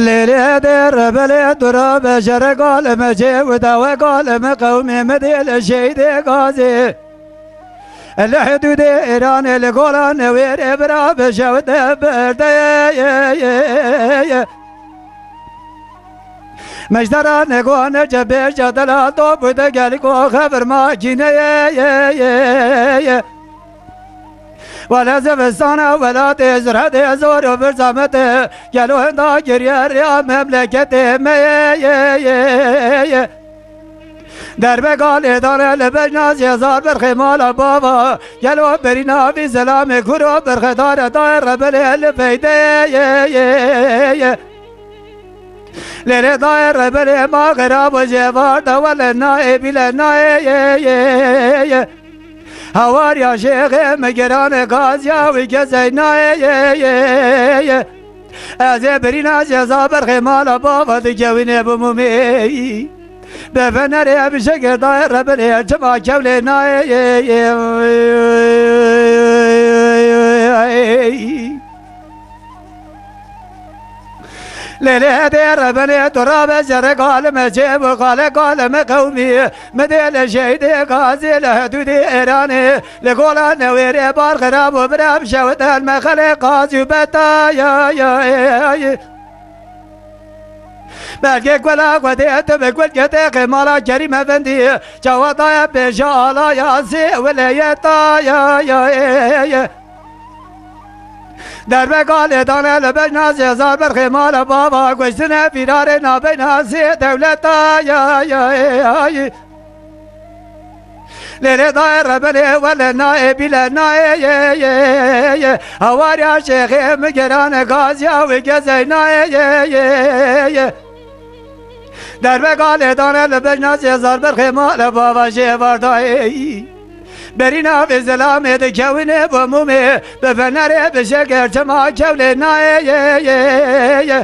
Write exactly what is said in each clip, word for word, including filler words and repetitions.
Lê dê rebelê dura be jere galime cê û dawe galime qewmê me dê li şeydê gazê. Li hidûdê Îranê li gola newêrê bira bi jew de berdeye. Mejdara negone cebê jadela top û de geliko xevir makîneye. Wele zivistana welatê zirhedê zor û bir zahmet e. Gelo henda giriye rêya memleketê me ye. Derbe galê dane li bejna zêzar berxê mala bava. Gelo berî navî zelamê kuro berxedare dayê rebelê li peyde ye. Lêlê dayê rebelê ma xirab û jêvar da wele nayê bîle nayê. Hawariya şêxê mi gerane gaziya wî gezey nayê. Ez ê birîna ceza berxê mala bava dikewînê bimûmê. Be fenerê bi şekir dayê rebelê çima kewlê nayê. Lê lê dê rebelê tu rabe zerre galime cê bu xale galime qewmî. Mi dê li şeydê gazê li hidûdê Êranê. Li gola newêrê bar xirab û birab şewit el me xelê qazî û betayayê. Belkê gula xwedê tu bi gul ketê qê mala Kerîm Efendî. Çawa daye pêşa alaya zê wileyeta ya ya ê ye. Derbe galê dane li bejna zêzar berxê mala bava goştine fîrarê nabeyna zê dewleta ya ya ê ay. Lêlê dayê rebelê wele nayê bîle nayê ye ye ye. Hawariya şêxê mi gerane gaziya wê gezey nayê ye ye ye. Derbe galê dane li bejna zêzar berxê male bava jê vardayê. Berî navê zelamê dikewine bo mûmê. Bi fenerê bi şeker çima kewlê nayê ye ye ye.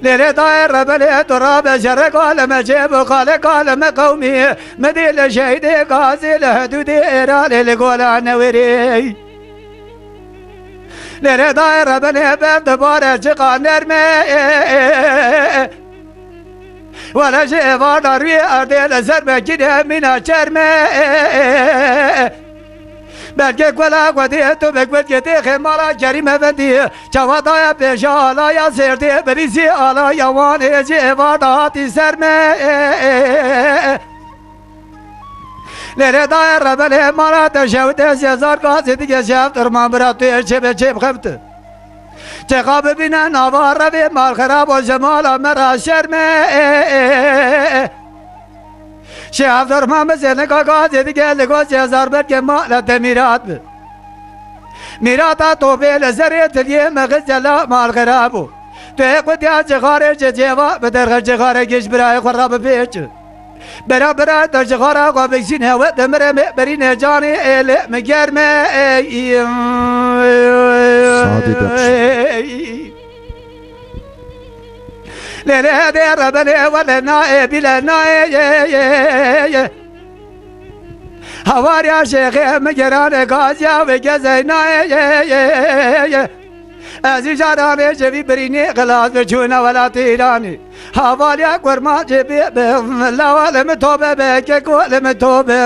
Lêlê dayê rebelê tu rabe jere galime cê bi xalê galime qewmî. Mi dî li şeydê gazî li hidûdê Êranê li gola newêrê. Lêlê dayê rebelê ber dibare çiqa nerme. Wele ji êvarda rûyê erdê li ser mekîne mîna çerme. Belkê gula xwedê tu bi gul ketê xê mala Kerîm Efendî. Çawa daye pêşa alaya zêrdê birîzî alaya wanê ji êvarda hatî ser me. Lêlê dayê rebelê mala te şewitê zêzar gazê dige şev dirman bira tu yê çê be çê bixebti. Çeqa bibîne nava revê mal xirab û ji mala me ra şerme. Şê Evdurma mizê nika gazê dige li gozê zarbekê mala te mîrat bi. Mîrata topê li zerê tiliyê me xizela mal xirab û. Tu hê qutiya cixarê ji cêva bi derxe cixarê giş birayê xwe ra bipêçi. Bera bera te ji xara xwe bikşîne we te mireme berîne canê êlê mi germe ey. Sadê de bişîne. Lê lê dê rebelê wele nayê bîle nayê ye ye ye. Hawariya şêxê mi gerane gaziya ve gezey nayê ye ye ye. Ez î caranê ji vî birînê xilas biçûne welatê Îranê. Havaliya kurmancê bê bi lawa li min tobe be keko li min tobe.